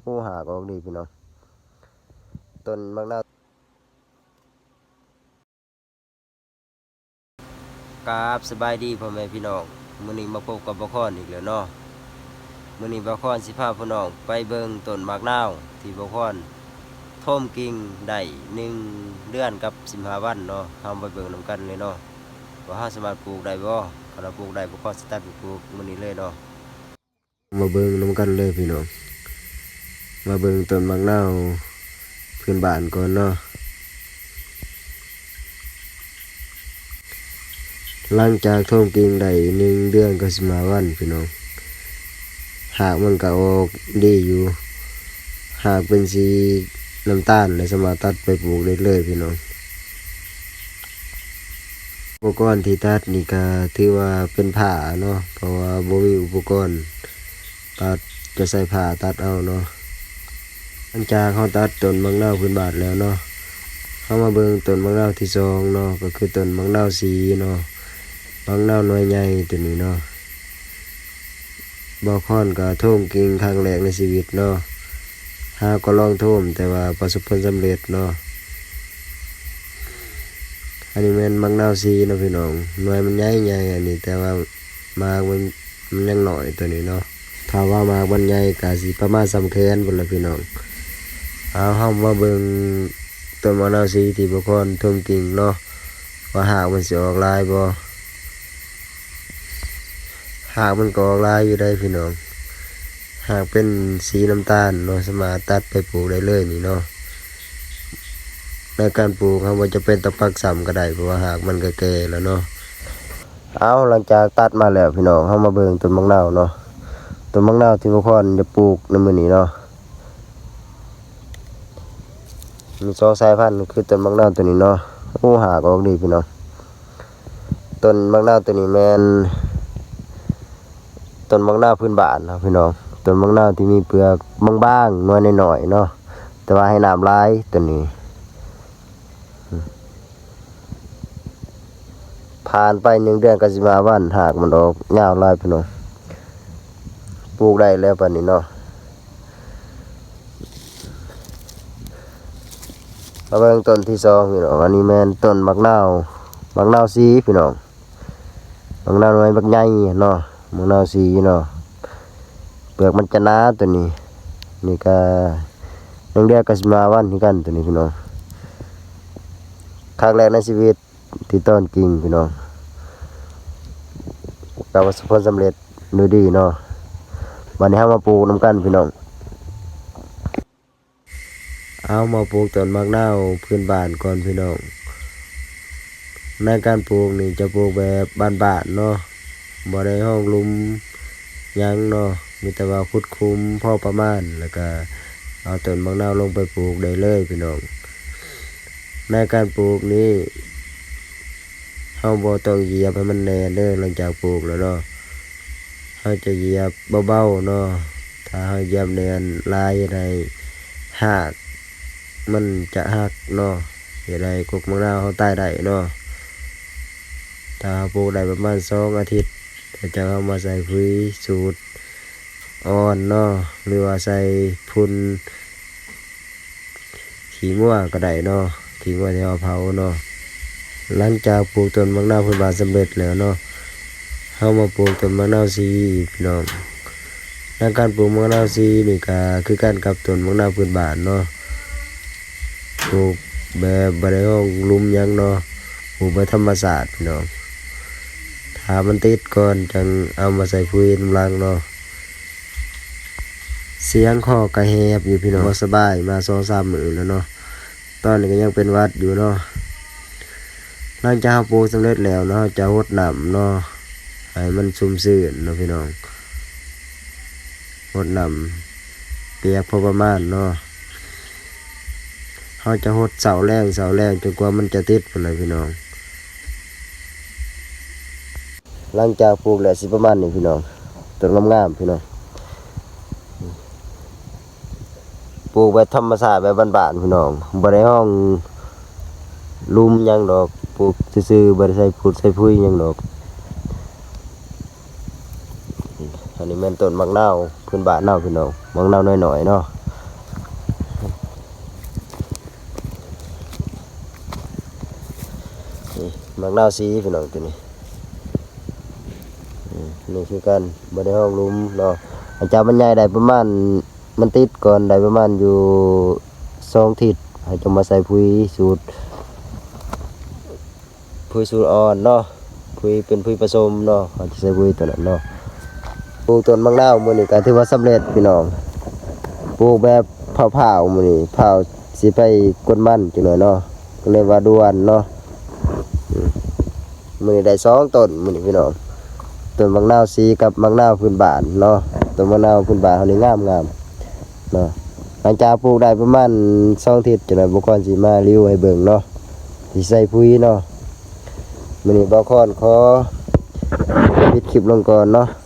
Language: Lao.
ໂອ້ ຫາກອອກດີພີ່ນ້ອງ ຕົ້ນໝາກນາວ. ກາບສະບາຍດີພໍ່ແມ່ພີ່ນ້ອງ, ມື້ນີ້ມາພົບກັບບ່າວຄອນອີກແລ້ວເນາະ. ມື້ນີ້ບ່າວຄອນຊິພາພີ່ນ້ອງໄປເບິ່ງຕົ້ນໝາກນາວທີ່ບ່າວຄອນໂທມກິ່ງໄດ້ໜຶ່ງເດືອນກັບສິບຫ້າວັນເນາະ. ເຮົາໄປເບິ່ງນຳກັນເລີຍເນາະ ວ່າເຮົາສາມາດປູກໄດ້ບໍ່. ຄັນວ່າປູກໄດ້ ບ່າວຄອນຊິຕັດໄປປູກມື້ນີ້ເລີຍເນາະ. ມາເບິ່ງນຳກັນເລີຍພີ່ນ້ອງ, ມາເບິ່ງຕົ້ນໝາກນາວພື້ນບ້ານກ່ອນເນາະ. ຫຼັງຈາກໂທມກິ່ງໄດ້ໜຶ່ງເດືອນກັບສິບຫ້າວັນພີ່ນ້ອງ, ຮາກມັນກະອອກດີຢູ່, ຮາກເປັນສີນ້ຳຕານ ແລະ ສາມາດຕັດໄປປູກໄດ້ເລີຍພີ່ນ້ອງ. ອຸປະກອນທີ່ຕັດນີ້ກະຖືວ່າເປັນພ້າເນາະ ເພາະວ່າບໍ່ມີອຸປະກອນຕັດ ຈະໃຊ້ພ້າຕັດເອົາເນາະ. ຫຼັງຈາກເຮົາຕັດຕົ້ນໝາກນາວພື້ນບ້ານແລ້ວເນາະ, ເຮົາມາເບິ່ງຕົ້ນໝາກນາວທີສອງເນາະ ກໍຄືຕົ້ນໝາກນາວສີເນາະ, ໝາກນາວໜ່ວຍໃຫຍ່ໂຕນີ້ເນາະ. ບ່າວຄອນກໍໂທມກິ່ງຄັ້ງແລກໃນຊີວິດເນາະ, ຫາກໍລອງໂທມ ແຕ່ວ່າປະສົບຜົນສຳເລັດເນາະ. ອັນນີ້ແມ່ນໝາກນາວສີເນາະພີ່ນ້ອງ, ໜ່ວຍມັນໃຫຍ່ໆ ອັນນີ້ ແຕ່ວ່າໝາກມັນ ມັນຍັງໜ້ອຍໂຕນີ້ເນາະ. ຖ້າວ່າໝາກມັນໃຫຍ່ກໍຊິປະມານສ່ຳແຂນພຸ້ນລະພີ່ນ້ອງ. ເອົາ ເຮົາມາເບິ່ງຕົ້ນໝາກນາວສີທີ່ບ່າວຄອນໂທມກິ່ງເນາະ ວ່າຮາກມັນຊິອອກຫຼາຍບໍ່. ຮາກມັນກໍອອກຫຼາຍຢູ່ໃດ໋ພີ່ນ້ອງ, ຮາກເປັນສີນ້ຳຕານເນາະ, ສາມາດຕັດໄປປູກໄດ້ເລີຍນີ້ເນາະ. ໃນການປູກເຮົາບໍ່ຈຳເປັນຕ້ອງປັກຊ້ຳກໍໄດ້ ເພາະວ່າຮາກມັນກໍແກ່ແລ້ວເນາະ. ເອົາ ຫຼັງຈາກຕັດມາແລ້ວພີ່ນ້ອງ, ເຮົາມາເບິ່ງຕົ້ນໝາກນາວເນາະ, ຕົ້ນໝາກນາວທີ່ບ່າວຄອນຈະປູກໃນມື້ນີ້ເນາະ. ມີສອງສາຍພັນ ຄືຕົ້ນໝາກນາວໂຕນີ້ເນາະ. ໂອ້ ຮາກອອກດີພີ່ນ້ອງ. ຕົ້ນໝາກນາວໂຕນີ້ແມ່ນຕົ້ນໝາກນາວພື້ນບ້ານເນາະພີ່ນ້ອງ, ຕົ້ນໝາກນາວທີ່ມີເປືອກບາງໆ ໜ່ວຍນ້ອຍໆເນາະ, ແຕ່ວ່າໃຫ້ນ້ຳຫຼາຍໂຕນີ້. ຜ່ານໄປໜຶ່ງເດືອນກັບສິບຫ້າວັນ ຮາກມັນອອກຍາວຫຼາຍພີ່ນ້ອງ, ປູກໄດ້ແລ້ວປານນີ້ເນາະ. ມາເບິ່ງຕົ້ນທີສອງພີ່ນ້ອງ, ອັນນີ້ແມ່ນຕົ້ນໝາກນາວ ໝາກນາວສີພີ່ນ້ອງ, ໝາກນາວໜ່ວຍບັກໃຫຍ່ເນາະ, ໝາກນາວສີເນາະ, ເປືອກມັນຈະໜາໂຕນີ້. ນີ້ກະໜຶ່ງເດືອນກັບສິບຫ້າວັນຄືກັນໂຕນີ້ພີ່ນ້ອງ. ຄັ້ງແລກໃນຊີວິດ ທີ່ຕອນກິ່ງພີ່ນ້ອງ, ກໍປະສົບຜົນສຳເລັດໂດຍດີເນາະ. ບັດນີ້ເຮົາມາປູກນຳກັນພີ່ນ້ອງ. ເອົາ ມາປູກຕົ້ນໝາກນາວພື້ນບ້ານກ່ອນພີ່ນ້ອງ. ໃນການປູກນີ້ຈະປູກແບບບ້ານໆເນາະ, ບໍ່ໄດ້ຮອງຫຼຸມຫຍັງເນາະ, ມີແຕ່ວ່າຂຸດຂຸມພໍປະມານ ແລ້ວກະເອົາຕົ້ນໝາກນາວລົງໄປປູກໄດ້ເລີຍພີ່ນ້ອງ. ໃນການປູກນີ້ ເຮົາບໍ່ຕ້ອງຢຽບໃຫ້ມັນແໜ້ນເດີ, ຫຼັງຈາກປູກແລ້ວເນາະ ເຮົາຈະຢຽບເບົາໆເນາະ. ຖ້າເຮົາຢຽບແໜ້ນຫຼາຍ ເຮັດໃຫ້ຮາກມັນຈະຫັກເນາະ, ເຮັດໃຫ້ກົກໝາກນາວເຮົາຕາຍໄດ້ເນາະ. ຖ້າເຮົາປູກໄດ້ປະມານສອງອາທິດ ແລ້ວຈັ່ງເອົາມາໃສ່ປຸຍສູດ ອ່ອນເນາະ ຫຼືວ່າໃສ່ຝຸ່ນຂີ້ງົວກໍໄດ້ເນາະ, ຂີ້ງົວທີ່ເຮົາເຜົາເນາະ. ຫຼັງຈາກປູກຕົ້ນໝາກນາວພື້ນບ້ານສຳເລັດແລ້ວເນາະ, ເຮົາມາປູກຕົ້ນໝາກນາວສີອີກພີ່ນ້ອງ. ໃນການປູກໝາກນາວສີນີ້ກໍຄືກັນກັບຕົ້ນໝາກນາວພື້ນບ້ານເນາະ, ປູກແບບບໍ່ໄດ້ຮອງຫຼຸມຫຍັງເນາະ, ປູກແບບທຳມະຊາດພີ່ນ້ອງ. ຖ້າມັນຕິດກ່ອນ ຈັ່ງເອົາມາໃສ່ປຸຍນຳຫຼັງເນາະ. ສຽງຄໍກໍແຫບຢູ່ພີ່ນ້ອງ, ບໍ່ສະບາຍມາສອງສາມມື້ແລ້ວເນາະ, ຕອນນີ້ກໍຍັງເປັນຫວັດຢູ່ເນາະ. ຫຼັງຈາກເຮົາປູກສຳເລັດແລ້ວເນາະ, ເຮົາຈະຫົດນ້ຳເນາະ ໃຫ້ມັນຊຸ່ມຊື່ນເນາະພີ່ນ້ອງ, ຫົດນ້ຳປຽກພໍປະມານເນາະ. ເຮົາຈະຫົດເຊົ້າແລງ ເຊົ້າແລງ ຈົນກວ່າມັນຈະຕິດພຸ້ນແຫຼະພີ່ນ້ອງ. ຫຼັງຈາກປູກແລ້ວຊິປະມານນີ້ພີ່ນ້ອງ, ຕົ້ນງາມໆພີ່ນ້ອງ. ປູກແບບທຳມະຊາດ ແບບບ້ານໆພີ່ນ້ອງ, ບໍ່ໄດ້ຮອງຫຼຸມຫຍັງດອກ, ປູກຊື່ໆ ບໍ່ໄດ້ໃສ່ຝຸ່ນໃສ່ປຸຍຫຍັງດອກ. ອັນນີ້ແມ່ນຕົ້ນໝາກນາວພື້ນບ້ານເຮົາພີ່ນ້ອງ, ໝາກນາວນ້ອຍໆເນາະ. ໝາກນາວສີພີ່ນ້ອງ ຕົວນີ້ ອືມ ນີ້ຄືກັນ ບໍ່ໄດ້ຮອກຫຼຸມເນາະ. ຫຼັງຈາກມັນໃຫຍ່ໄດ້ປະມານ ມັນຕິດກ່ອນໄດ້ປະມານຢູ່ສອງທິດ ເຮົາຈະມາໃສ່ປຸຍສູດ ປຸຍສູດອ່ອນເນາະ ປຸຍ ເປັນປຸຍປະສົມເນາະ ເຮົາຈະໃສ່ປຸຍຕົວນັ້ນເນາະ. ປູກຕົ້ນໝາກນາວມື້ນີ້ກໍຖືວ່າສຳເລັດພີ່ນ້ອງ ປູກແບບພ້າວໆ ມື້ນີ້ພ້າວຊິໄປກົນມັນຈັກໜ້ອຍເນາະ ກໍເລີຍວ່າດ່ວນເນາະ. ອືມ ມື້ນີ້ໄດ້ສອງຕົ້ນມື້ນີ້ພີ່ນ້ອງ ຕົ້ນໝາກນາວສີກັບໝາກນາວພື້ນບ້ານເນາະ. ຕົ້ນໝາກນາວພື້ນບ້ານເຮົານີ້ງາມໆ ເນາະ. ຫຼັງຈາກປູກໄດ້ປະມານສອງທິດ ຈັກໜ້ອຍບ່າວຄອນຊິມາຣີວິວໃຫ້ເບິ່ງເນາະ ຊິໃສ່ປຸຍເນາະ. ມື້ນີ້ບ່າວຄອນຂໍປິດຄລິບລົງກ່ອນເນາະ.